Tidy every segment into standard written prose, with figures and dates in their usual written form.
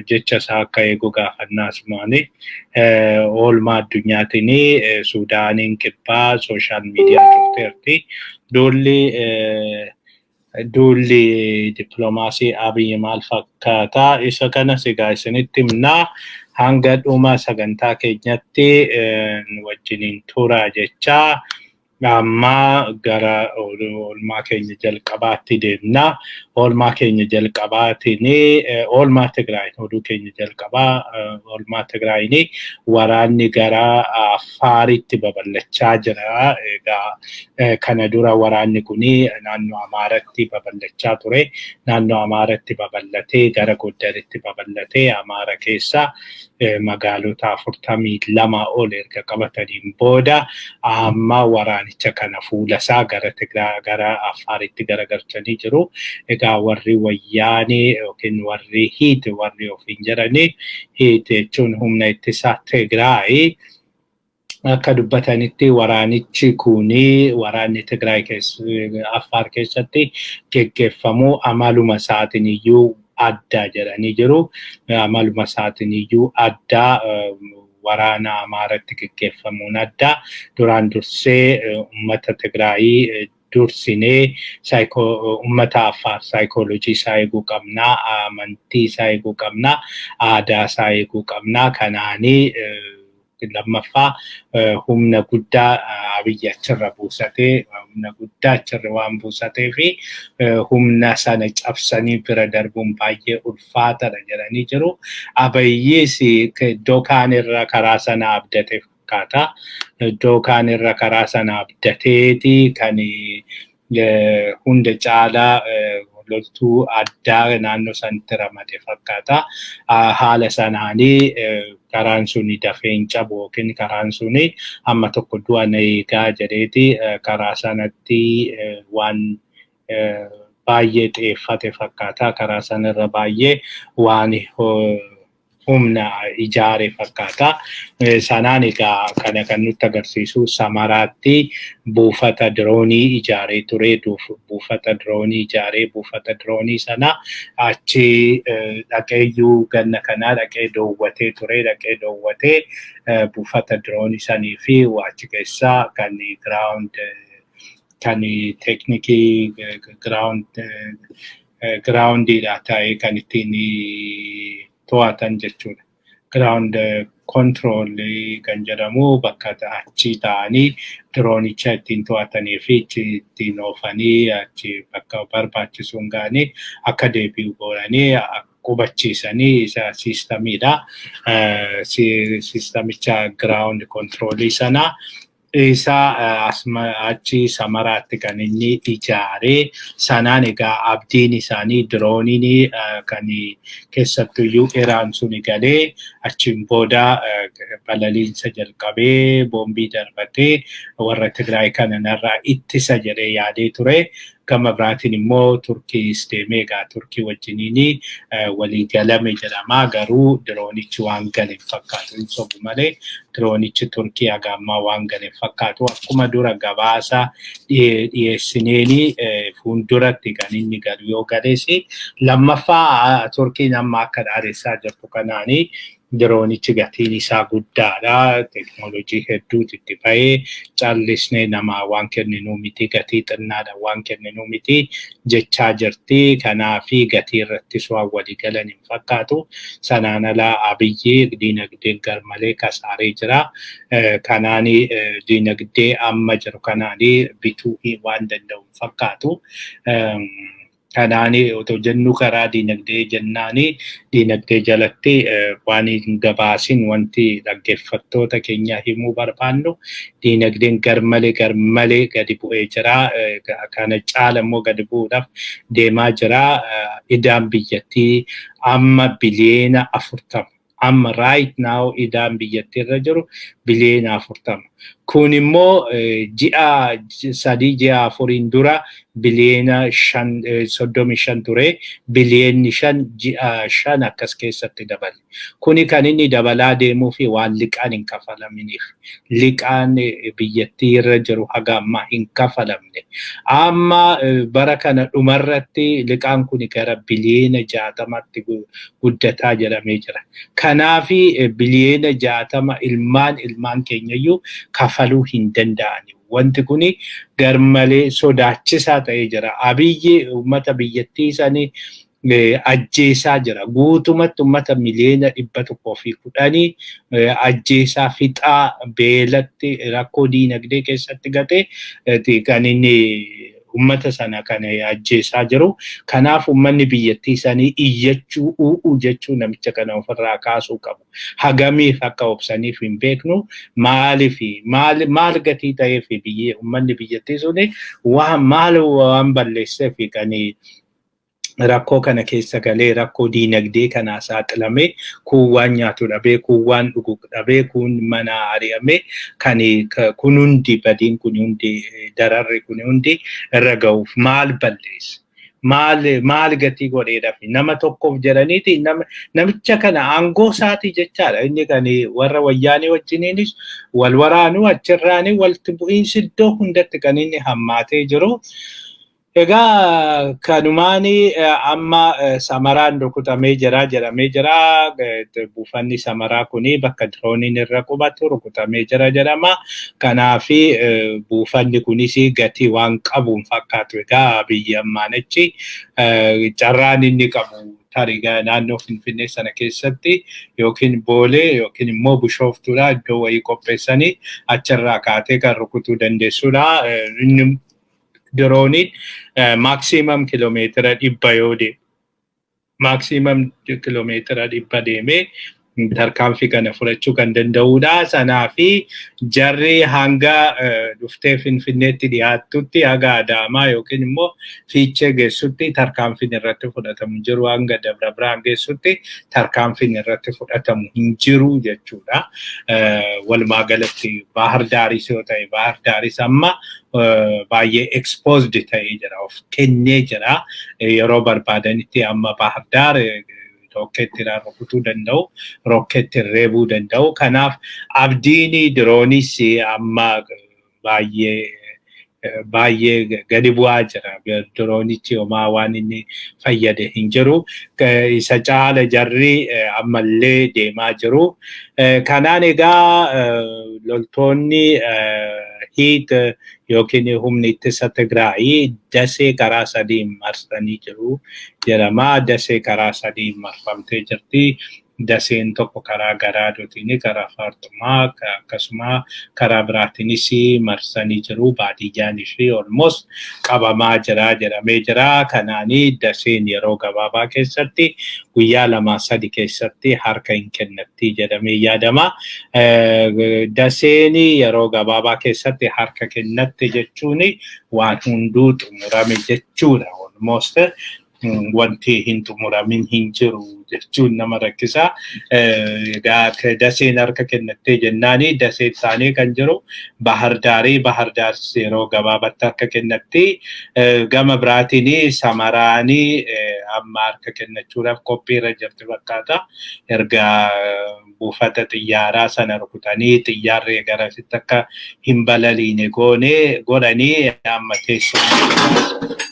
Jecha isaa akka eegu gaafannaa asumaani. Oolmaa addunyaatiin Suudaaniin kibbaa social media cufteerti. Duulli dippiloomaasii Abiyyi maal fakkaata? Isa kanas egaa isinitti himnaa. Hanga dhuma sagantaa keenyatti wajjiniin tura jechaa, amma gara oolmaa keenya jalqabaatti deemna. Oolmaa keenya jalqabaatiin oolmaa Tigraay, oduu keenya jalqabaa oolmaa Tigraayin, waraanni gara Affaaritti babal'achaa jira. Egaa kana dura waraanni kuni naannoo Amaaratti babal'achaa ture. Naannoo Amaaratti babal'atee gara Gondaritti babal'atee, Amaara keessa magaalota 42 ol erga qabataniin booda, amma waraanicha kana fuula isaa gara Tigraay, gara Affaaritti garagalchanii jiru. Egaa warri Wayyaanee yookiin warri Hiit, warri ofiin jedhanii Hiit jechuun humna ittisaa Tigraay, akka dubbatanitti waraanichi kuni, waraanni Tigraay keessa, Affaar keessatti geggeeffamu amaluma isaatiin iyyuu adda jedhanii jiru. Amaluma isaatiin iyyuu adda, waraana Amaaratti geggeeffamuun adda. Duraan dursee uummata Tigraayii dursinee uummata Affaar saayikoolojii isaa eeguu qabnaa, amantii isaa eeguu qabnaa, aadaa isaa eeguu qabnaa. Kanaanii lammaffaa humna guddaa Abiyyi achirra buusatee, humna guddaa achirra waan buusatee fi humna sana cabsanii bira darbuun baay'ee ulfaataadha jedhanii jiru. Abiyyis iddoo kaan irra karaa sana abdate fakkaata. Iddoo kaan irra karaa sana abdateeti kan hunda caalaa loltuu addaa naannoo sanatti ramade fakkaata. Haala sanaanii karaan suni dafee hin cabu yookiin karaan suni hamma tokko du'a na eegaa jedheeti karaa sanatti waan baay'ee xiyyeeffate fakkaata. Karaa sanarra baay'ee waan humna ijaare fakkaata. Sanaan egaa kana kan nutti agarsiisu, Samaraatti buufata diroonii ijaaree ture. Buufata diroonii ijaaree, buufata diroonii sana achi dhaqeeyyuu ganna kanaa dhaqee daawwatee ture. Dhaqee daawwatee buufata diroonii sanii fi achi keessaa kan ground, kan teeknikii groundiidha ta'ee kan ittiin to'atan jechuudha. Ground control kan jedhamu, bakka achi ta'anii diroonicha ittiin to'atanii fi ittiin oofanii achi bakka barbaachisuun ga'anii akka deebi'u godhanii qubachiisanii isa siistamiidha. Siistamicha ground controlii sana isa achi Samaraatti kan inni ijaaree sanaan egaa abdiin isaanii dirooniin kan keessattuyyuu Iraan suni galee achiin booda balaliinsa jalqabee boombii darbatee warra Tigraay kana narraa ittisa jedhee yaadee ture. Gama biraatiin immoo Turkiis deemee egaa Turkii wajjiniin walii galame jedhama. Garuu diroonichi waan gale hin fakkaatu, hin sobu malee diroonichi Turkii haga ammaa waan gale hin fakkaatu. Akkuma dura gabaasa dhiyeessineeni fuulduratti kan inni galu yoo gales. Lammaffaa, Turkiin amma akka dhaadessaa jirtu kanaanii diroonichi gatiin isaa guddaadha. Teekinooloojii hedduutu itti bahee, callisnee namaa waan kenninuu miti, gatii xinnaadha waan kenninuu miti jechaa jirti. Kanaafi gatii irrattis waan walii galan hin fakkaatu. Sanaan alaa Abiyyi diinagdeen garmalee kasaaree jira. Kanaani diinagdee amma jiru kanaani bituu waan danda'u hin fakkaatu. Kanaani otoo jennu karaa diinagdee jennaani, diinagdee jalatti waan hin gabaasin wanti dhaggeeffattoota keenya himuu barbaannu, diinagdeen garmalee garmalee gadi bu'ee jira. Kana caala immoo gadi bu'uudhaaf deemaa jira. Idaan biyyattii amma biliyeena 40. Amma right now idaan biyyattii irra jiru biliyeena 40. Kun immoo ji'a 3 ji'a 4 dura biliyeena 35 ture, biliyeenni 5 ji'a 5 akkas keessatti dabale. Kuni kan inni dabalaa deemuu fi waan liqaan hin kafalaminiif. Liqaan biyyattii irra jiru haga ammaa hin kafalamne. Amma bara kana dhumarratti liqaan kun gara biliyeena 60tti guddataa jedhamee jira. Kanaafi biliyeena 60 ilmaan keenyayyuu kafaluu hin danda'ani. Wanti kuni garmalee sodaachisaa ta'ee jira. Abiyyi uummata biyyattii sanii ajjeesaa jira. Guutumatti uummata miliyoona 110 ajjeesaa fixaa beelatti rakkoo diinagdee keessatti gatee kan inni uummata sana kan ajjeesaa jiru. Kanaaf uummanni biyyattii sanii iyyachuu u'uu jechuu namicha kana ofirraa kaasuu qabu. Hagamiif akka obsaniif hin beeknu. Maaliif maal gatii ta'eef uummanni biyyattii suni waan maal waan balleesseef kan rakkoo kana keessa galee rakkoo diinagdee kanaa saaxilamee kun waan nyaatu dhabee kun waan dhugu dhabee kun mana ari'amee kan kun hundi badiin kun hundi dararri kun hundi irra ga'uuf maal balleessa? Maal gatii godheedhaaf nama tokkoof jedhaniiti namicha kana aangoo isaatii jechaadha. Inni kan warra wayyaanee wajjiniinis wal waraanuu achirraanii walitti bu'iinsi iddoo hundatti kan inni hammaatee jiru. Egaa kanumaani amma Samaraan rukutamee jira jedhamee jira. Buufanni Samaraa kuni bakka dirooniin irra qubatu rukutamee jira jedhama. Kanaafi buufanni kunis gatii waan qabuun fakkaatu. Egaa biyya ammaan achi carraan inni qabu tarii naannoo Finfinnee sana keessatti yookiin Boolee yookiin immoo Bishooftuudha iddoo wayii qopheessanii achirraa kaatee kan rukutuu dandeessudha. Inni dirooniin maximum kiiloomeetira 100 yoo deemu maximum kiiloomeetira 100 deemee tarkaanfii kana fudhachuu kan danda'udha. Sanaafi jarri hanga dhuftee Finfinneetti dhiyaattutti haga Adaamaa yookiin immoo Fiichee geessutti tarkaanfiin irratti fudhatamu jiru. Hanga Dabra Birhaan geessutti tarkaanfiin irratti fudhatamu hin jiru jechuudha. Walumaa galatti Bahar Daaris yoo ta'e Bahar Daaris amma baay'ee exposed ta'ee jira, of kennee jira. Yeroo barbaadanitti amma Bahar Daar rokkeettiidhaan rukutuu danda'u, rokkeetti reebuu danda'u. Kanaaf abdiin diroonis amma baay'ee baay'ee gadi bu'aa jira. Diroonichi homaa waan inni fayyade hin jiru. Isa caala jarri ammallee deemaa jiru. Kanaan egaa loltoonni hiit yookiin humni ittisa Tigraayii Dasee karaa sadiin marsanii jiru jedhama. Dasee karaa sadiin marfamtee jirti. Daseen tokko karaa Garaadotiin, karaa Faartumaa, akkasuma karaa biraatiinis marsanii jiru. Baadiyyaan ishee almost qabamaa jira jedhamee jira. Kanaanii Daseen yeroo gabaabaa keessatti guyyaa 2-3 keessatti harka hin kennatti jedhamee yaadama. Daseen yeroo gabaabaa keessatti harka kennatte jechuun waan hunduu xumurame jechuudha. Almost wanti hin xumuramin hin jiru jechuun nama rakkisa. Egaa Daseen harka kennattee jennaani Daseen isaanii kan jiru Bahar Daarii, Bahar Daar yeroo gabaabatti harka kennatti. Gama biraatiin Samaraanii amma harka kennachuudhaaf qophiirra jirti fakkaata. Erga buufata xiyyaaraa sana rukutanii xiyyaarri garasitti akka hin balaliine godhanii amma teessoo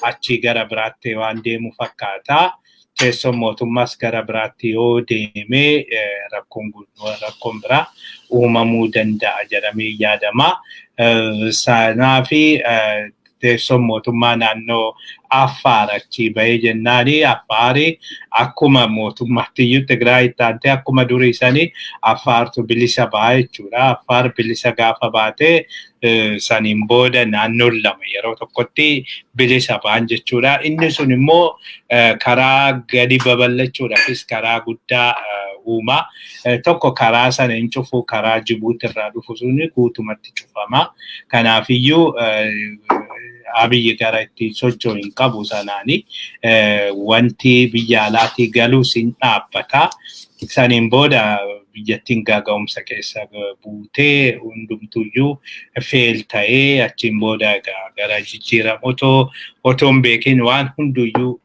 achi gara biraatti waan deemu fakkaata. Teessoon mootummaas gara biraatti yoo deeme rakkoon biraa uumamuu danda'a jedhamee yaadama. Sanaafi teessoon mootummaa naannoo Affaar achii bahee jennaani Affaari akkuma mootummaatti iyyuu Tigraay taate akkuma durii sanii Affaartu bilisa ba'a jechuudha. Affaar bilisa gaafa baate saniin booda naannoon lama yeroo tokkotti bilisa ba'an jechuudha. Inni sun immoo karaa gadi babal'achuudhaafis karaa guddaa uuma. Tokko karaa sana hin cufu, karaa Jibuuti irraa dhufu suni guutumatti cufama. Kanaafiyyuu Abiyyi gara itti socho'u hin qabu sanaani wanti biyya alaatii galuus hin dhaabbata. Saniin booda biyyattiin gaaga'umsa keessa buutee hundumtuyyuu fail ta'ee, achiin booda gara jijjiiramu otoo hin beekin waan hunduyyuu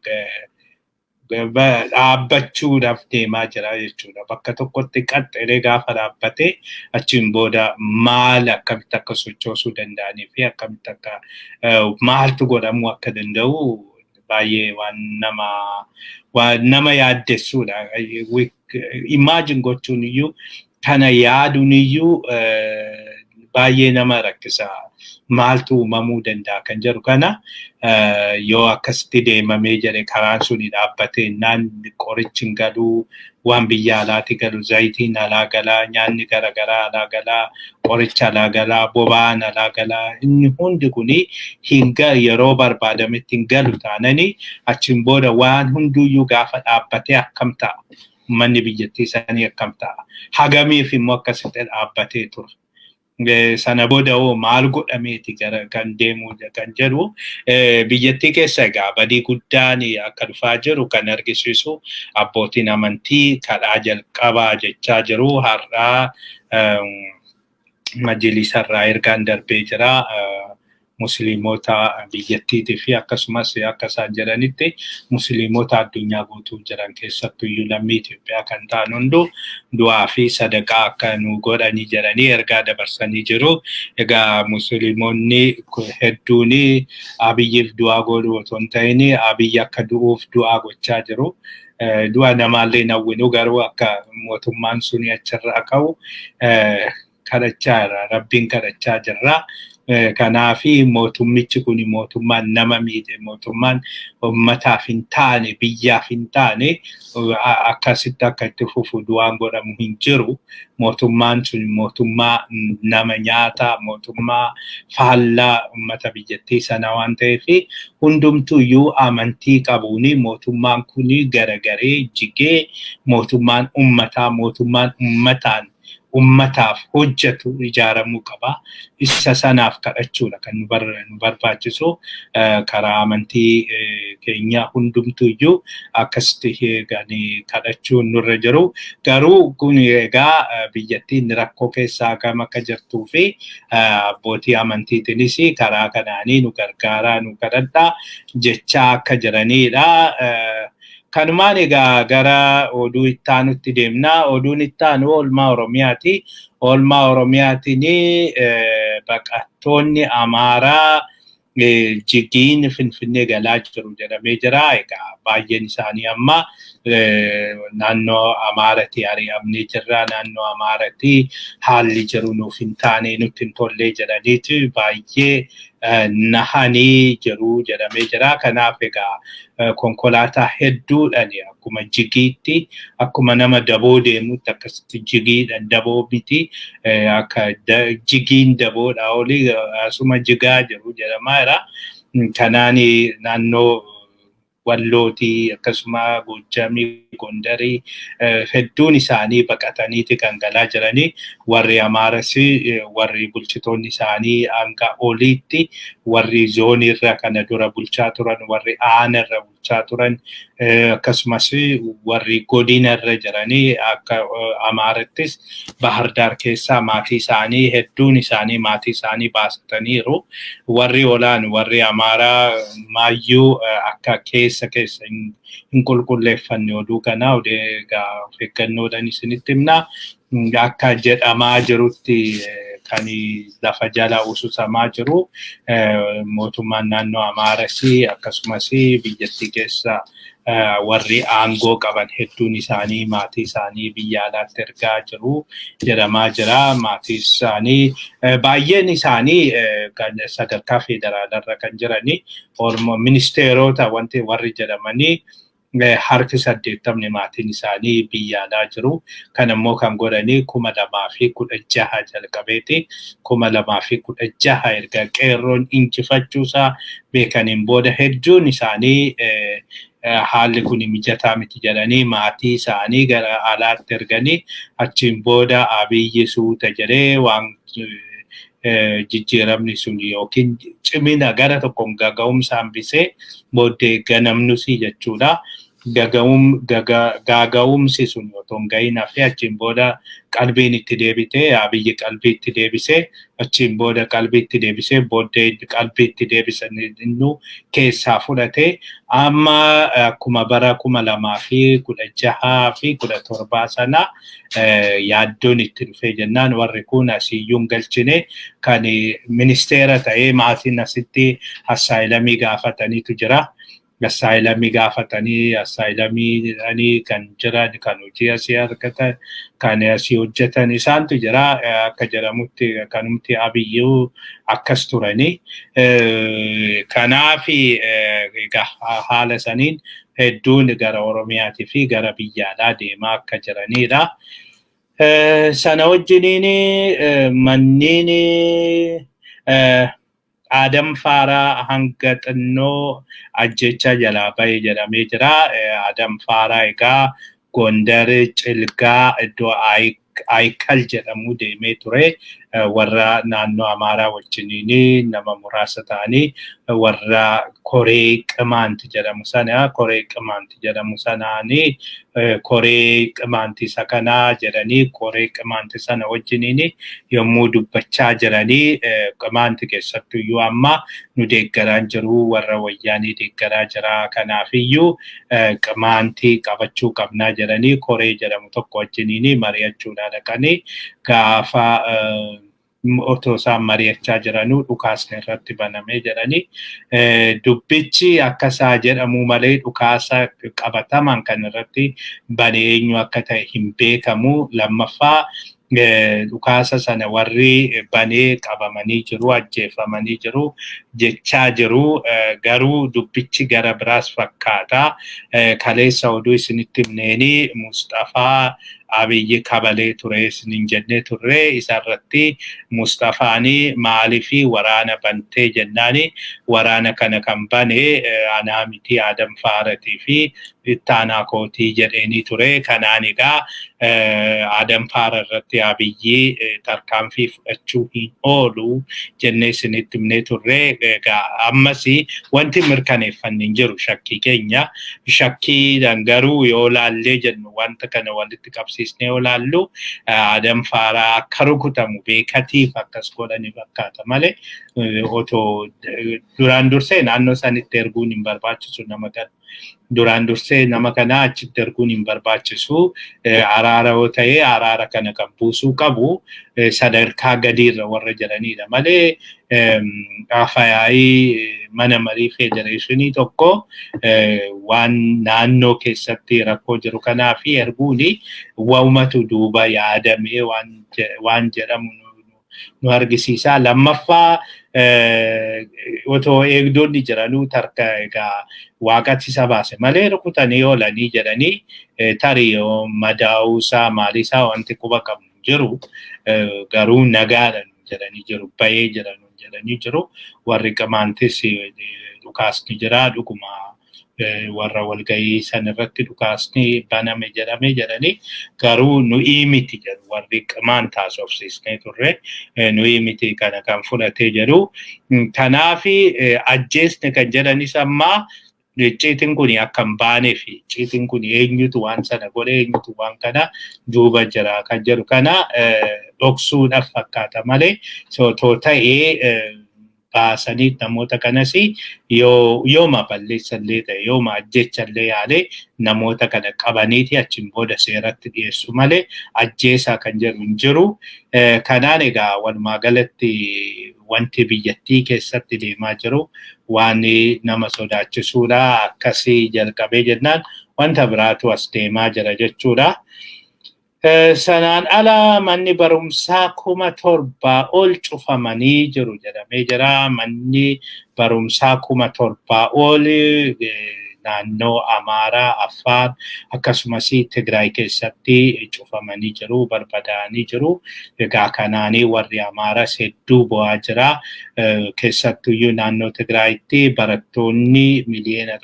dhaabbachuudhaaf deemaa jira jechuudha. Bakka tokkotti qaxxiree gaafa dhaabbate, achiin booda maal akkamitti akka sochoosuu danda'anii fi akkamitti akka maaltu godhamuu akka danda'u baay'ee waan nama yaaddessuudha. Imagine gochuun iyyuu, kana yaaduun iyyuu baay'ee nama rakkisa. Maaltu uumamuu danda'a kan jedhu kana, yoo akkasitti deemamee jedhe, karaan suni dhaabbatee naan qorichi hin galuu, waan biyya alaati galu, zayitiin alaa galaa, nyaanni garaagaraa alaa galaa, qoricha alaa galaa, boba'aan alaa galaa, inni hundi kuni hin yeroo barbaadametti hin galu taananii, achiin booda waan hunduyyuu gaafa dhaabbatee akkam ta'a? Manni biyyattii sanii akkam ta'a? Hagamiif immoo akkasitti dhaabbatee ture? Sana booda hoo maal godhameeti gara kan deemu kan jedhu, biyyattii keessa egaa badii guddaan akka dhufaa jiru kan argisiisu, abbootiin amantii kadhaa jalqabaa jechaa jiru. Har'aa majlisarraa ergaan darbee jira. Musliimota biyyattiitii fi akkasumas akka isaan jedhanitti musliimota addunyaa guutuu jiran, keessattuyyuu lammii Itoophiyaa kan ta'an hunduu du'aa fi sadaqaa akka nu godhanii jedhanii ergaa dabarsanii jiru. Egaa musliimonni hedduun Abiyyiif du'aa godhu otoo hin ta'in Abiyyi akka du'uuf du'aa gochaa jiru. Du'a namaallee hawwinu, garuu akka mootummaan suni achirraa ka'u kadhachaa jira. Rabbiin kadhachaa jirra. Kanaafi mootummichi kun mootummaan nama miidhe, mootummaan uummataaf hin taane, biyyaaf hin taane, akkasitti akka itti fufu du'aan godhamu hin jiru. Mootummaan sun mootummaa nama nyaataa, mootummaa faallaa uummata biyyattii sana waan ta'eef, hundumtuyyuu amantii qabuuni mootummaan kun garagaree jigee mootummaan uummataa, mootummaan uummataan ummataaf hojjetu ijaaramuu qaba. Isa sanaaf kadhachuudha kan nu barbaachisu. Karaa amantii keenya hundumtuyyuu akkasitti kadhachuun nurra jiru. Garuu kun egaa biyyattiin rakkoo keessaa akkam akka jirtuu fi abbootii amantiitiinis karaa kanaanii nu gargaaraa, nu kadhadhaa jechaa akka jiranidha. Kanumaan egaa gara oduu ittaanutti deemna. Oduun ittaanu oolmaa Oromiyaati. Oolmaa Oromiyaatiin baqattoonni Amaaraa jigiin Finfinnee galaa jiru jedhamee jira. Egaa baay'een isaanii amma naannoo Amaaratii ari'amnee jirra. Naannoo Amaaratii haalli jiru nuuf hin taane, nutti hin tollee jedhaniiti baay'ee nahanii jiru jedhamee jira. Kanaaf egaa konkolaataa hedduudhaan akkuma jigiitti, akkuma nama daboo deemutti, akkasitti jigiidhaan, daboo miti, akka jigiin daboodhaa olii asuma jigaa jiru jedhamaa jira. Kanaan naannoo Wallootii, akkasuma Goojjamii, Gondarii hedduun isaanii baqataniiti kan galaa jiranii. Warri Amaaras, warri bulchitoonni isaanii hanga oliitti, warri zooniirra kana dura bulchaa turan, warri aanarra bulchaa turan, akkasumas warri godinarra jiranii, akka Amaarattis Bahardaar keessaa maatii isaanii, hedduun isaanii maatii isaanii baasataniiru. Warri olaan, warri Amaaraa maayyuu akka keessa keessa hin qulqulleeffanne oduu kana egaa of eeggannoodhaan isinitti himna. Akka jedhamaa jirutti, kan lafa jala ususamaa jiru, mootummaan naannoo Amaaras akkasumas biyyattii keessa warri aangoo qaban hedduun isaanii maatii isaanii biyya alaatti ergaa jiru jedhamaa jira. Maatii isaanii baay'een isaanii kan sadarkaa federaalarra kan jiranii ministeerota wanti warri jedhamanii harki 80ni maatiin isaanii biyya alaa jiru. Kan immoo kan godhanii 2016 jalqabeeti. 2016 erga qeerroon injifachuusaa beekaniin booda hedduun isaanii haalli kun mijataa miti jedhanii maatii isaanii gara alaatti erganii, achiin booda Abiyyi suuta jedhee waan Jijjiiramni sun yookiin cimina gara tokkoon gaga'umsa hambisee booddee ganamnusii jechuudha. Gaaga'umsi sun otoo hin gahin hafee achiin booda qalbiin itti deebitee, Abiyyi qalbii itti deebisee, achiin booda qalbii itti deebisee, booddee qalbii itti deebisan innu keessaa fudhatee, amma akkuma bara 2016 fi 17 sana yaaddoon itti dhufee jennaan, warri kun asiyyuu hin galchine. Kan ministeera ta'ee maatiin asitti asylumii gaafataniitu jira. Asylumii gaafatanii, asylumii kan jiran, kan hojii asii argatan, kan asii hojjetan isaantu jira. Akka jedhamutti kanumti Abiyyuu akkas turanii. Kanaaf egaa haala saniin hedduun gara Oromiyaatii fi gara biyyaalaa deemaa akka jiranidha. Sana wajjiniin manneen Adam Faaraa hanga xinnoo ajjecha jalaa bahe jedhamee jira. Adam Faaraa egaa Gondar Cilgaa iddoo Ayikal jedhamu deemee ture. Warra naannoo Amaaraa wajjiniin nama muraasa ta'anii warra Koree Qimaanti jedhamu sana, Koree Qimaanti jedhamu sanaanii, Koree Qimaanti isa kanaa jedhanii, Koree Qimaanti sana wajjiniin yommuu dubbachaa jiranii, Qimaanti keessattuyyuu amma nu deeggaraa jiru, warra Wayyaanii deeggaraa jira, kanaafiyyuu Qimaantii qabachuu qabnaa jedhanii Koree jedhamu tokko wajjiniin mari'achuudhaan dhaqanii, gaafa otoo isaan mari'achaa jiranuu dhukaasni irratti banamee jedhanii. Dubbichi akkasaa jedhamu malee dhukaasa qabataman kan irratti bane eenyu akka ta'e hin beekamu. Lammaffaa, dhukaasa sana warri banee qabamanii jiru, ajjeefamanii jiru jechaa jiru. Garuu dubbichi gara biraas fakkaata. Kaleessa oduu isinitti himneeni Mustafaa Abiyyi kabalee ture isiniin jennee turre. Isarratti Mustafaanii maaliifi waraana bantee jennaani, waraana kana kan bane anaa miti, Adam Faaratii fi ittaanaa kootii jedheenii ture. Kanaan egaa Adam Faara irratti Abiyyi tarkaanfii fudhachuu hin oolu jennee isinitti himnee turre. Egaa ammas wanti mirkaneeffanne hin jiru, shakkii keenya. Shakkiidhaan garuu yoo laallee jennu, wanta kana walitti qabsiisnee yoo laallu, Adam Faaraa akka rukutamu beekatiif akkas godhanii fakkaata malee otoo duraan dursee naannoo sanitti erguun hin barbaachisu nama kana. Duraan dursee nama kana achitti erguun hin barbaachisu. Araara yoo ta'e, araara kana kan buusuu qabu sadarkaa gadiirra warra jiranidha malee afayaa'ii mana marii federeeshinii tokko waan naannoo keessatti rakkoo jiru kanaa fi erguuni waumatu duuba yaadamee waan jedhamu nu argisiisa. Lammaffaa, otoo eegdonni jiranuu tarka egaa Waaqatti isa baase malee rukutanii oolanii jedhanii, tarii madaa'uusaa maaliisaa wanti quba qabnu jiru, garuu nagaadha jedhanii jiru, bahee jiran jedhanii jiru. Warri Qimaantis dhukaasni jira, dhuguma warra walgahii san irratti dhukaasni baname jedhame jedhanii, garuu nu'ii miti jedhu. Warri Qimaan taasofsiisnee turre, nu'ii miti kana kan fudhatee jedhu. Kanaafi ajjeesne kan jedhanis ammaa icciitiin kun akka hin baaneef, icciitiin kun eenyutu waan sana godhe, eenyutu waan kana duuba jira kan jedhu kana dhoksuudhaaf fakkaata malee, otoo ta'ee baasanii namoota kanas yoo yooma balleessallee ta'e, yooma ajjechallee yaalee, namoota kana qabaniiti achiin booda seeratti dhiyeessu malee ajjeesaa kan jedhu hin jiru. Kanaan egaa walumaa galatti wanti biyyattii keessatti deemaa jiru waan nama sodaachisuudha. Akkasii jalqabee jennaan wanta biraatu as deemaa jira jechuudha. Sanaan ala manni barumsaa 7,000 ol cufamanii jiru jedhamee jira. Manni barumsaa 7,000 ol naannoo Naannoo Amaaraa, Affaar akkasumas Tigraay keessatti cufamanii jiru, barbadaa'anii jiru. Egaa kanaanii warri Amaaraas hedduu bu'aa jira. Keessattuyyuu naannoo Tigraayitti barattoonni 1.4 miliyoona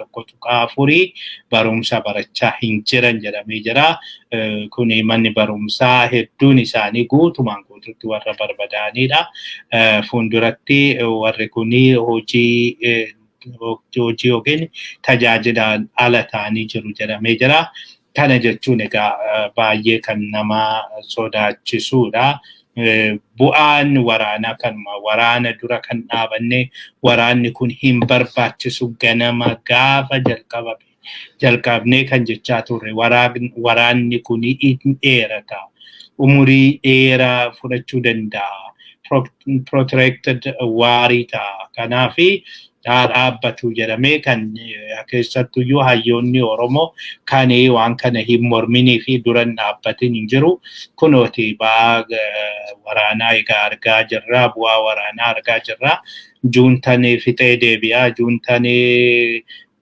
barumsa barachaa hin jiran jedhamee jira. Kuni manni barumsaa hedduun isaanii guutumaan guututti warra barbadaa'anidha. Fuulduratti warri kuni hojii yookiin tajaajilaan ala ta'anii jiru jedhamee jira. Kana jechuun egaa baay'ee kan nama sodaachisudha. Bu'aan waraanaa kanuma waraana dura kan dhaabanne, waraanni kun hin barbaachisu, ganama gaafa jalqabame jalqabnee kan jechaa turre, waraanni kun hin dheerata. Umurii dheeraa fudhachuu danda'a. Protracted warii ta'a. Kanaafi dhaabbatu jedhamee kan keessattuyyuu hayyoonni Oromoo kan waan kana hin morminii fi dura hin dhaabbatin hin jiru. Kunooti ba'aa waraanaa egaa argaa jirra. Bu'aa waraanaa argaa jirra. Juuntan fixee deebi'aa. Juuntan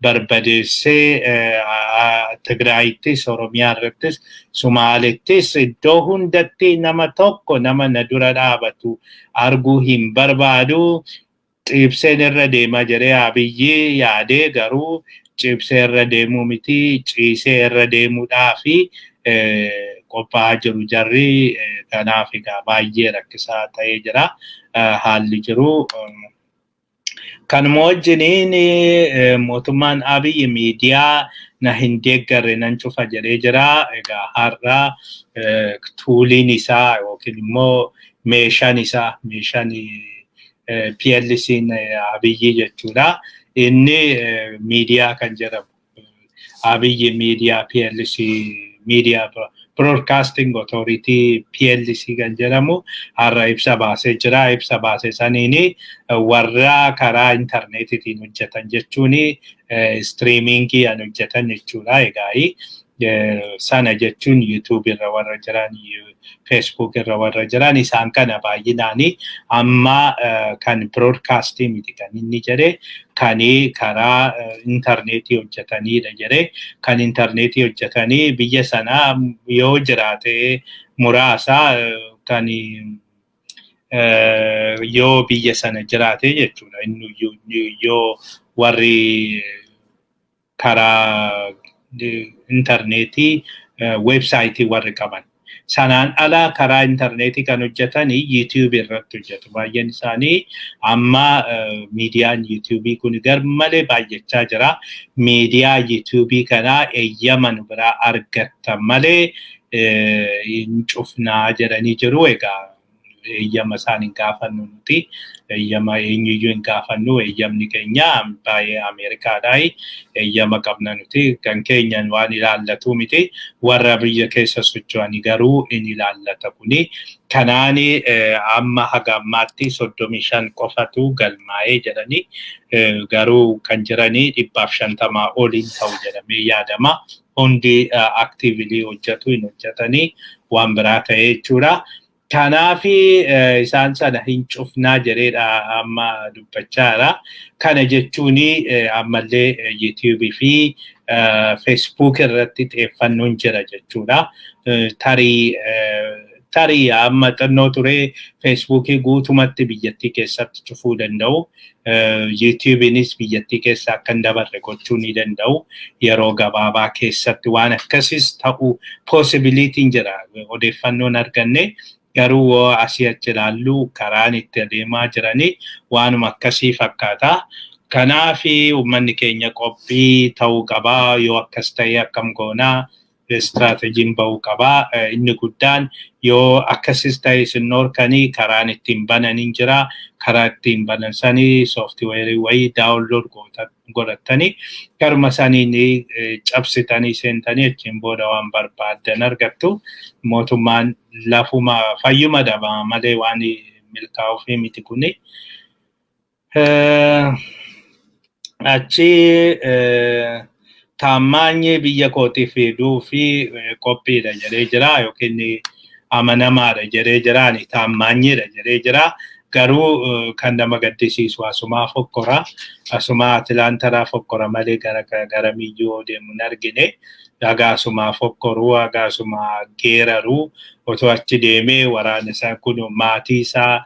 barbadeessee Tigraayittis, Oromiyaa irrattis, Sumaalittis iddoo hundatti nama tokko nama na dura dhaabatu arguu hin barbaadu. Ciibseen irra deema jedhee Abiyyi yaadee, garuu ciibsee irra deemuu miti, ciisee irra deemuudhaa fi qophaa'aa jiru jarri. Kanaaf egaa baay'ee rakkisaa ta'ee jira haalli jiru. Kanuma wajjiniin mootummaan Abiyyi miidiyaa na hin deeggarre nan cufa jedhee jira. Egaa har'a tooliin isaa yookiin immoo meeshaan isaa, meeshaan PLC'n Abiyyi jechuudha. Inni miidiyaa kan jedhamu Abiyyi Miidiyaa PLC, Miidiyaa Broadcasting Authority PLC kan jedhamu har'a ibsa baasee jira. Ibsa baasee saniini warra karaa intarneetiitiin hojjetan jechuun streamingii an hojjetan jechuudha. Egaa sana jechuun YouTube irra warra jiran, Facebook irra warra jiran, isaan kana baay'inaani amma kan broadcastii miti kan inni jedhe, kan karaa intarneetii hojjetanidha jedhe. Kan intarneetii hojjetanii biyya sanaa yoo jiraate muraasa, kan yoo biyya sana jiraate jechuudha. Inni yoo warri karaa intarneetii weebsaayitii warri qaban. Sanaan ala karaa intarneetii kan hojjetan YouTube irratti hojjetu. Baay'een isaanii amma miidiyaan YouTube kun garmalee baay'achaa jira. Miidiyaa YouTube kanaa eeyyama nu biraa argattan malee hin cufnaa jedhanii jiru. Egaa eeyyama isaan hin gaafannu nuti. Eeyyama eenyuyyuu hin gaafannu. Eeyyamni keenya baay'ee Ameerikaadhaa. Eeyyama qabna nuti. Kan keenyan waan ilaallatu miti. Warra biyya keessa socho'anii garuu in ilaallata kuni. Kanaani amma haga ammaatti 35 qofatu galmaa'ee jedhanii, garuu kan jiranii 150 oliin ta'u jedhamee yaadama. Hundi actively hojjetu hin hojjetanii waan biraa ta'e jechuudha. Kanaafi isaan sana hin cufnaa jedheedha amma dubbachaa jira. Kana jechuun ammallee YouTube fi Facebook irratti xiyyeeffannoon jira jechuudha. Tarii amma xinnoo ture Facebookii guutumatti biyyattii keessatti cufuu danda'u. YouTubeinis biyyattii keessa akka hin dabarre gochuu ni danda'u. Yeroo gabaabaa keessatti waan akkasis ta'uu possibilityn jira. Odeeffannoon arganne garuu yoo asii achi ilaallu karaan itti adeemaa jiranii waanuma akkasii fakkaata. Kanaaf uummanni keenya qophii ta'uu qabaa. Yoo akkas ta'e akkam goonaa? Istiraatejiin bahuu qabaa. Inni guddaan yoo akkasis ta'e isin dhorkanii karaan ittiin banan hin jira. Karaa ittiin banan sanii sooftiweerii wayii download godhattanii karuma saniin cabsitanii seentanii achiin booda waan barbaaddan argattu. Mootummaan lafuma fayyuma daba malee waan milkaa'uuf miti kuni. Achi Taammaanyi biyya kootiif fiduu fi qophiidha jedhee jira yookiin amanamaadha jedhee jira, ani taammaanyiidha jedhee jira. Garuu kan nama gaddisiisu asumaa fokkora, asumaa Atilaantaraa fokkora malee gara miyyuu deemu hin argine. Haga asumaa fokkoruu, haga asumaa geeraruu otoo achi deemee waraana isaa kun maatii isaa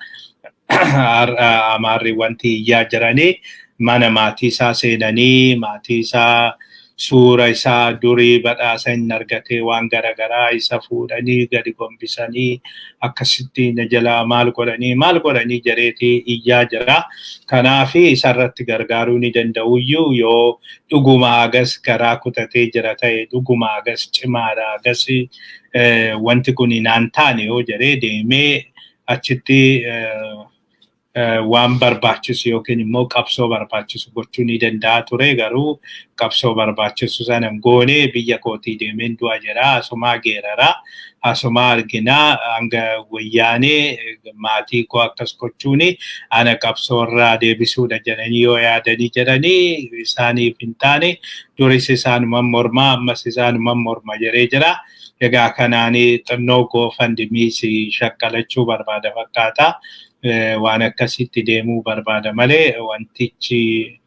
Amaarri wanti iyyaa jiranii mana maatii isaa seenanii maatii isaa suura isaa durii badhaasa inni argatee waan garaagaraa isa fuudhanii gadi gombisanii akkasitti na jalaa maal godhanii maal godhanii jedheetii iyyaa jira. Kanaaf isarratti gargaaruu ni danda'uyyuu yoo dhuguma agas garaa kutatee jira ta'e, dhuguma agas cimaadha, agas wanti kun naan taane yoo jedhee deemee achitti waan barbaachisu yookiin immoo qabsoo barbaachisu gochuu ni danda'a ture. Garuu qabsoo barbaachisu sana goonee biyya kootii deemeen du'a jedha. Asumaa geeraraa, asumaa arginaa, hanga wayyaanee maatii koo akkas gochuuni ana qabsoo irraa deebisuudha jedhanii yoo yaadanii jedhanii isaaniif hin taane. Duris isaanuma mormaa, ammas isaanuma morma jedhee jira. Egaa kanaanii xinnoo GoFundMe shaqqalachuu barbaada fakkaata. Waan akkasitti deemuu barbaada malee wantichi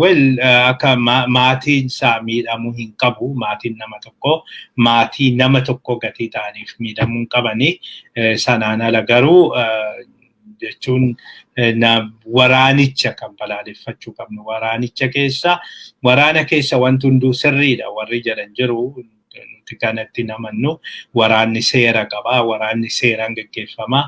well akka maatiin isaa miidhamuu hin qabu. Maatiin nama tokko maatii nama tokko gatii ta'aniif miidhamuu hin qabani. Sanaan ala garuu jechuun waraanicha kan balaaleffachuu qabnu, waraanicha keessa waraana keessa wanti hunduu sirriidha warri jedhan jiru. Nuti kanatti namannu. Waraanni seera qaba, waraanni seeraan gaggeeffama.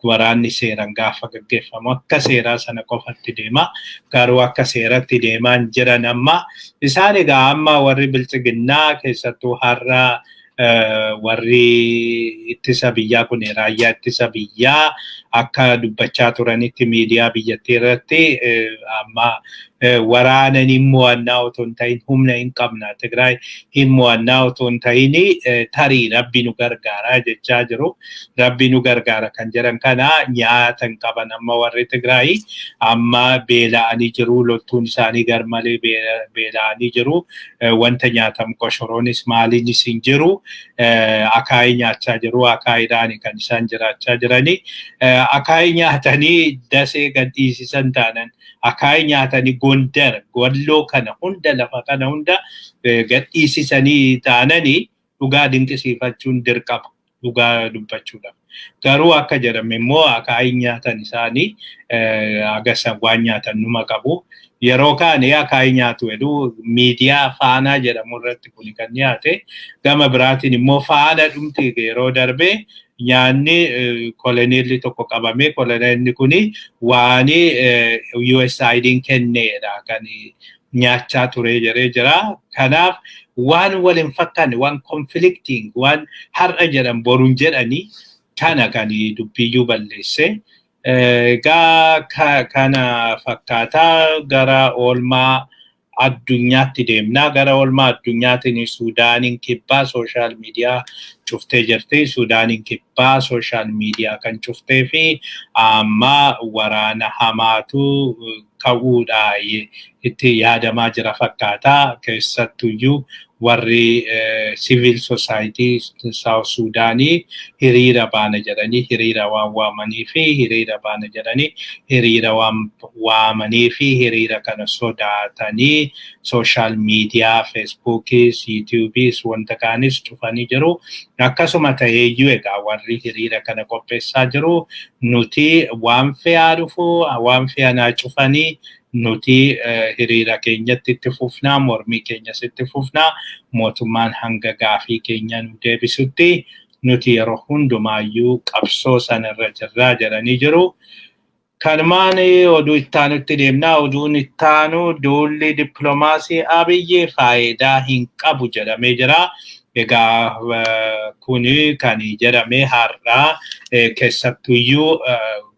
Waraanni seeraan gaafa gaggeeffamu akka seeraa sana qofatti deema. Garuu akka seeratti deemaan jiran amma isaan. Egaa amma warri bilchiginnaa keessattuu har'a warri ittisa biyyaa kun, raayyaa ittisa biyyaa, akka dubbachaa turanitti miidiyaa biyyattii irratti amma waraana hin mo'annaa otoo hin ta'in, humna hin qabna, Tigraay hin mo'annaa otoo hin ta'in, tarii Rabbi nu gargaara jechaa jiru. Rabbi nu gargaara kan jedhan kana nyaata hin qaban amma warri Tigraay. Amma beela'anii jiru, loltuun isaanii garmalee beela'anii jiru. Wanta nyaatamu qoshoroonis maaliinis hin jiru. Akaayii nyaachaa jiru, akaayiidhaan kan isaan jiraachaa jirani. Akaayii nyaatanii Dasee gadhiisisan taanan, akaayii nyaatanii Gondar, Walloo kana hunda, lafa kana hunda gadhiisisanii taananii dhugaa dinqisiifachuun dirqama dhugaa dubbachuudhaaf. Garuu akka jedhame immoo akaayii nyaatan isaanii agasa waan nyaatan numa qabu. Yeroo kaane akaayii nyaatu jedhu miidiyaa Faanaa jedhamu irratti kuni kan dhiyaate. Gama biraatiin immoo Faana dhumti yeroo darbe nyaanni koloneelli tokko qabame, koloneelli kuni waan USAID'n kenneedha kan nyaachaa ture jedhee jira. Kanaaf waan wal hin fakkaanne, waan conflicting, waan har'a jedhan boruun jedhanii kana kan dubbiyyuu balleesse. Egaa kana fakkaataa gara oolmaa addunyaatti deemnaa. Gara oolmaa addunyaatiin Suudaaniin Kibbaa social media cuftee jirti. Suudaaniin Kibbaa social media kan cuftee fi amma waraana hamaatu ka'uudha itti yaadamaa jira fakkaata. Keessattuyyuu warri civil society South Sudaanii hiriira baana jedhanii hiriira waan waamanii fi hiriira baana jedhanii hiriira waan waamanii fi hiriira kana sodaatanii social media Feesbuukis, Yuutuubiis, wanta kaanis cufanii jiru. Akkasuma ta'eeyyuu egaa warri hiriira kana qopheessaa jiru nuti waan fe'aa dhufu waan fe'anaa cufanii nuti hiriira keenyatti itti fufnaa, mormii keenyas itti fufnaa, mootummaan hanga gaafii keenya nu deebisutti nuti yeroo hundumaayyuu qabsoo sanarra jirraa jedhanii jiru. Kanumaan oduu ittaanutti deemnaa. Oduun ittaanu duulli dippiloomaasii Abiyyi faayidaa hin qabu jedhamee jira. Egaa kuni kan jedhame har'aa keessattuyyuu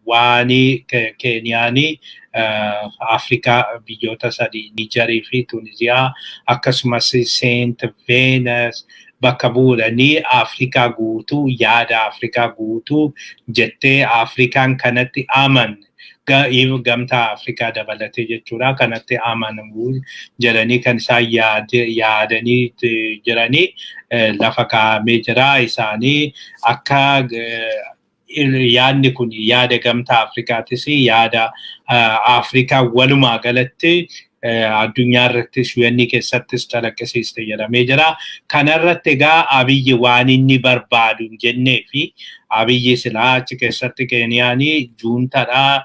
waan Keeniyaanii Afrikaa biyyoota sadii, Niijarii fi Tuniziyaa akkasumas Seent Veenas bakka bu'uudhanii Afrikaa guutuu, yaada Afrikaa guutuu jettee Afrikaan kanatti aman, Gamtaa Afrikaa dabalatee jechuudha, kanatti amanu jedhanii kan isaan yaadanii jiranii lafa kaa'amee jira. Isaanii akka Yaadni kun yaada Gamtaa Afrikaatis, yaada Afrikaa walumaa galatti addunyaa irrattis UN keessattis calaqqisiiste jedhamee jira. Kanarratti egaa Abiyyi waan inni barbaadu hin jennee fi Abiyyi silaa achi keessatti Keeniyaanii juuntadhaa,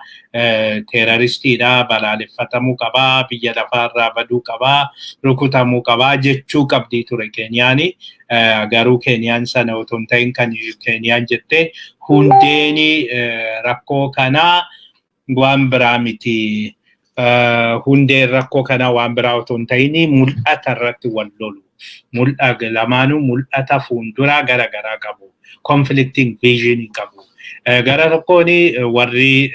terroristiidhaa, balaaleffatamuu qabaa, biyya lafaarraa baduu qabaa, rukutamuu qabaa jechuu qabdii ture Keeniyaanii. Garuu Keeniyaan sana otoo hin ta'in kan Keeniyaan jette hundeeni rakkoo kanaa waan biraa miti. Hundeen rakkoo kanaa waan biraa otoo hin ta'in mul'ata irratti wal lolu. Lamaanuu mul'ata fuulduraa gara garaa qabu. Conflicting vision qabu. Gara tokkoon warri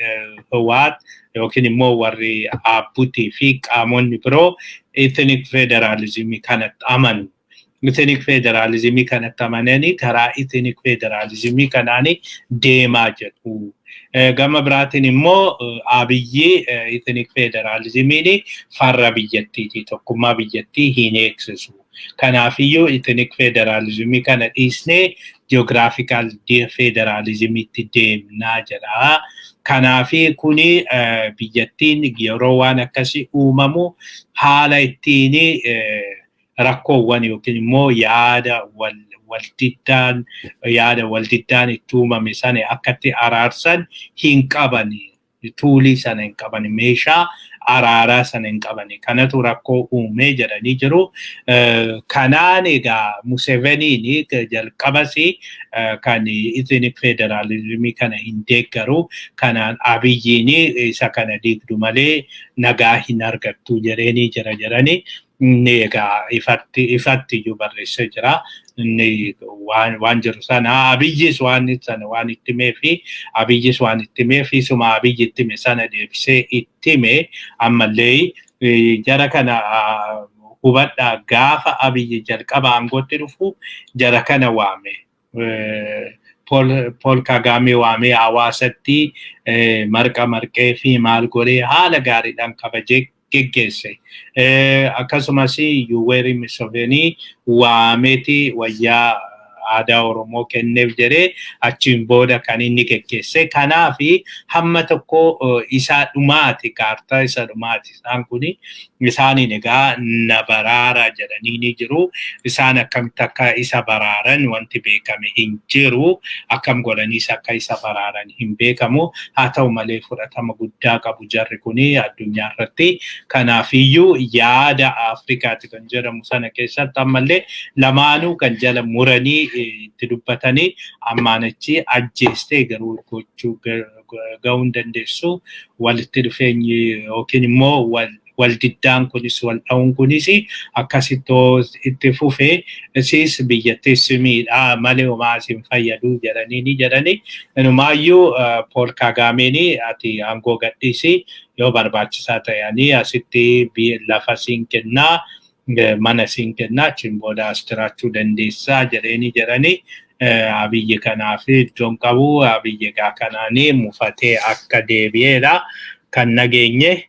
Hiwaat yookiin immoo warri Aabbutii fi qaamonni biroo ethnic federalism kanatti amanu. Ethnic federalism kanatti amananii karaa ethnic federalism kanaanii deemaa jedhu. Gama biraatiin immoo Abiyyi ethnic federalismiin farra biyyattiiti. Tokkummaa biyyattii hin eegsisu. Kanaafiyyuu ethnic federalism kana dhiisnee geographical federalismitti deemnaa jedha. Kanaafi kuni biyyattiin yeroo waan akkasii uumamu haala ittiin rakkoowwan yookiin immoo yaada waldiddaan itti uumame sana akkatti araarsan hin qabani. Toolii sana hin qabani. Meeshaa araaraa sana hin qabani. Kanatu rakkoo uumee jedhanii jiru. Kanaan egaa Museveniin jalqabas kan ethnic federalismii kana hin deeggaru. Kanaan Abiyyiin isa kana diigdu malee nagaa hin argattu jedheenii jira jedhanii. Inni egaa ifatti iyyuu barreessee jira. Inni waan jiru sana Abiyyis waan sana waan itti himee fi Abiyyis waan itti himee fi suma Abiyyi itti hime sana deebisee itti hime. Ammallee jara kana hubadhaa, gaafa Abiyyi jalqaba aangootti dhufu jara kana waame. Paul Kagame waamee hawaasatti marqa marqee fi maal godhee haala gaariidhaan kabajee geggeesse. Akkasumas Yuweeri Museveni waameeti wayyaa aadaa Oromoo kenneef jedhee achiin booda kan inni geggeesse. Kanaaf hamma tokko isaa dhumaati, kaartaa isa dhumaati isaan kuni. Isaaniin egaa na baraara jedhanii ni jiru. Isaan akkamitti akka isa baraaran wanti beekame hin jiru. Akkam godhaniis akka isa baraaran hin beekamu. Haa ta'u malee fudhatama guddaa qabu jarri kuni addunyaa irratti. Kanaafiyyuu yaada Afrikaati kan jedhamu sana keessatti ammallee lamaanuu kan jala muranii itti dubbatanii ammaan achi ajjeestee garuu gochuu gahuu hin dandeessu. Walitti dhufeenyi yookiin immoo waldiddaan kunis, wal dha'uun kunis akkasitti itti fufee siis biyyattis miidhaa malee homaa isin fayyadu jedhanii ni jedhanii. Inumaayyuu Paul Kagaameen ati aangoo gadhiisi, yoo barbaachisaa ta'anii asitti lafa siin kennaa, mana siin kennaa, achiin booda as jiraachuu dandeessaa jedheeni jedhanii. Abiyyi kanaaf iddoon qabu. Abiyyi egaa kanaanii mufatee akka deebi'eedha kan nageenye.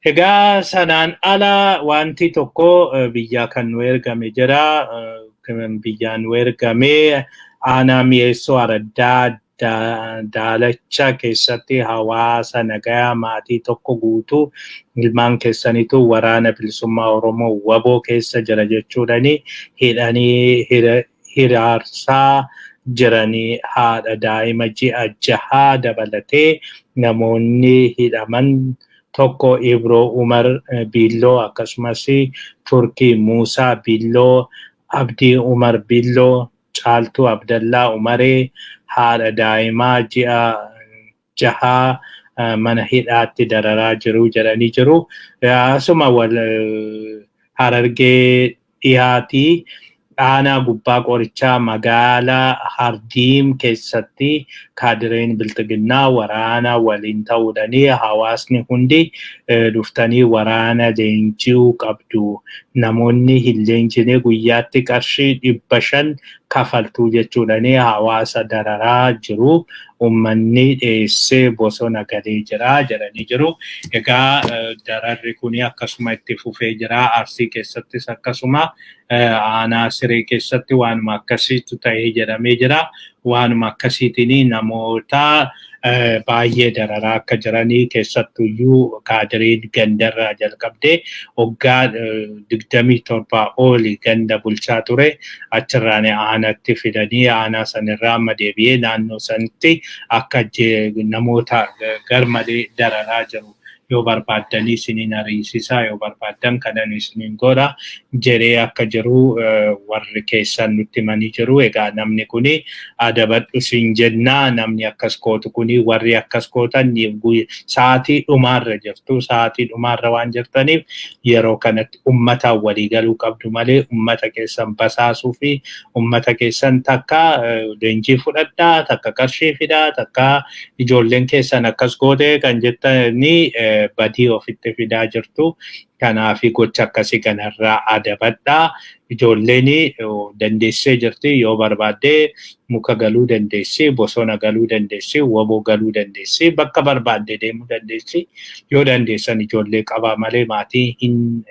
Egaa sanaan ala wanti tokko biyyaa kan nu ergame jira. Biyyaa nu ergame aanaa Mi'eessoo araddaa Daalacha keessatti hawaasa nagayaa maatii tokko guutuu ilmaan keessanitu Waraana Bilisummaa Oromoo WABOO keessa jira jechuudhani hidhanii hiraarsaa jiranii. Haadha daa'ima ji'a 6 dabalatee namoonni hidhaman tokko Ibroo Umar Biilloo, akkasumas Turkii Muusaa Biilloo, Abdii Umar Biilloo, Caaltuu Abdallaa Umaree haadha daa'imaa ji'a 6 mana hidhaatti dararaa jiru jedhanii jiru. Asuma wal Harargee dhihaatii aanaa Gubbaa Qorichaa magaalaa Hardiim keessatti kaadireen Bilxiginnaa waraana waliin ta'uudhanii hawaasni hundi dhuftanii waraana leenji'uu qabdu. Namoonni hin leenjine guyyaatti qarshii 500 kafaltuu jechuudhanii hawaasa dararaa jiru. Uummanni dheessee bosona galee jira jedhanii jiru. Egaa dararri kun akkasuma itti fufee jira. Arsii keessattis akkasuma aanaa Siree keessatti waanuma akkasiitu ta'ee jedhamee jira. Waanuma akkasiitiin namoota baay'ee dararaa akka jiranii, keessattuyyuu kaadiriin gandarraa jalqabdee waggaa 27 oli ganda bulchaa ture achirraan aanatti fidanii, aanaa sanirraa amma deebi'ee naannoo sanitti akka namoota garmalee dararaa jiru. Yoo barbaaddanii isiniin ariisisaa, yoo barbaaddan kanan isiniin godha jedhee akka jiru warri keessan nutti himanii jiru. Egaa namni kuni adabadhu siin jennaa. Namni akkas gootu kuni, warri akkas gootan sa'aatii dhumaarra jirtu. Sa'aatii dhumaarra waan jirtaniif yeroo kanatti ummataan walii galuu qabdu malee ummata keessan basaasuu fi ummata keessan takka leenjii fudhadhaa, takka qarshii fidaa, takka ijoolleen keessan akkas goote kan jettanii badii ofitti fidaa jirtu. Kanaaf gocha akkasii kanarraa adabadhaa. Ijoolleen dandeessee jirti. Yoo barbaadde muka galuu dandeessi, bosona galuu dandeessi, woboo galuu dandeessi, bakka barbaadde deemuu dandeessi. Yoo dandeessan ijoollee qabaa malee maatii hin